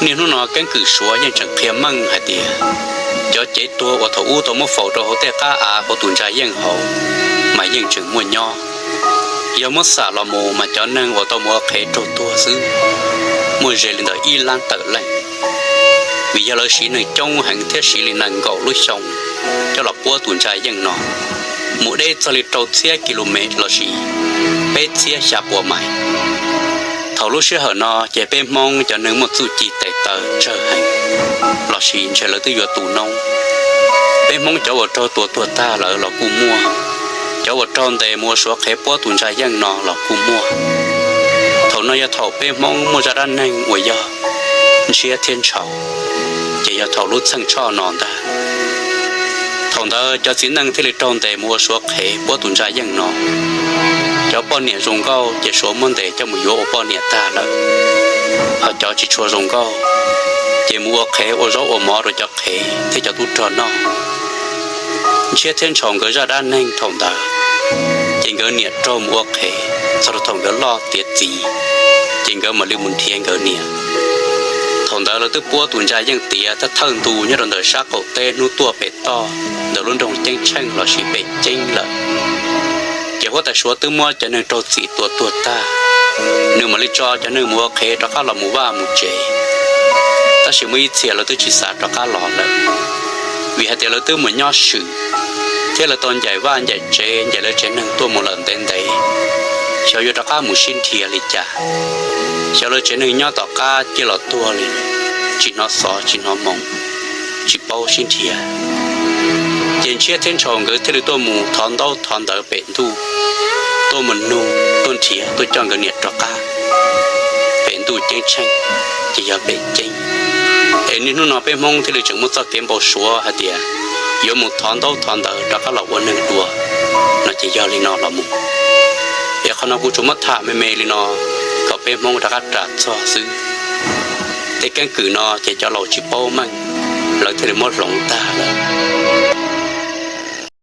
Niaj hnub no keeb kwm Suav yeej tseem qhia meej hais tias cov cev tuag uas thaum ub tau muab faus rau hauv tej qab av hauv tus ntsa yeej hauv mas yeej tseem muaj nyob. Yog muab xam los mus mas cov neeg uas tau mus ua qhev raug tuag xwb muaj ze li ntawm ib lab tawm leej, vim yog lawv siv neeg coob heev thiab siv li nees nkaum lub xyoo coj los puab tus ntsa yeej no, mus deb txog li rau txhiab ki lu mev lossis peb txhiab xya puas mais. Thaum lub sij hawm no ces peb Hmoob cov neeg muaj txuj ci tes taw tsawg heev, lossis ntshe lawv twb yuav tu noob. Peb Hmoob cov uas raug tua tuag tag lawm los kuj muaj, cov uas raug ntes mus ua Suav qhev puab tus ntsa yeej no los kuj muaj. Thaum no yog thaum peb Hmoob muaj zaj dab neeg uas yog ntshiab thiab ntshaus, ces yog thaum lub txheej tshoj no ntag. Thaum ntawd cov txiv neej thiaj li raug ntes mus ua Suav qhev puab tus ntsa yeej no. Cov poj niam zoo nkauj ces Suav muab ntes coj mus yuav ua poj niam tag lawm, ho cov tsis tshua zoo nkauj ces mus ua qhev ua zaub ua mov rau cov qhev thiab cov tub rog noj. Ntshiab thiab ntshaus nkawd zaj dab neeg thaum ntawd, ces nkawd niam raug mus ua qhev txog rau thaum nkawd loj tiav txiv, ces nkawd mam li mus nrhiav nkawd niam. Thaum ntawd lawv twb puab tus ntsa yeej tiav thawj thawj ntu nyob rau ntawm sab qaum teb hnub tuaj pem toj ntawm lub nroog Ceeb Tsheej lossis Pem Ceeb lawm. Ces huab tais Suav twb muab cov neeg raug txim tua tuag tag, nws mam li tso cov neeg mus ua qhev rov qab los mus vaj mus tsev, tab sis muaj ib txhia lawv twb tsis xav rov qab los lawm, vim hais tias lawv twb mus nyob swm thiab lawv tau ncaim vaj ncaim tsev ncaim lawv tsev neeg tuaj mus lawm ntev ntev. Xyov yuav rov qab mus sib nrhiav li cas, xyov lawv tsev neeg nyob tom qab ciaj los tuag li, tsis hnov xov tsis hnov moo, tsis paub sib nrhiav. Ces ntshiab thiab ntshaus nkawd thiaj li tuaj mus thov ntaub thov ntawv pem ntuj, tuaj mus nug tuaj nrhiav tuaj coj nkawd niam rov qab pem ntuj Ceeb Tsheej, ces yog Pem Ceeb. Es niaj hnub no peb Hmoob thiaj li tseem muaj txoj kev npau suav hais tias yuav mus thov ntaub thov ntawv rov qab los ua neeg dua no ces yog li no los mus. Es qhov no kuv tsuas muab tham me me li no kom peb Hmoob rov qab ras txog xwb. Tej keeb kwm no ces cov laus tsis paub meej, lawv thiaj li muab hloov tag lawm.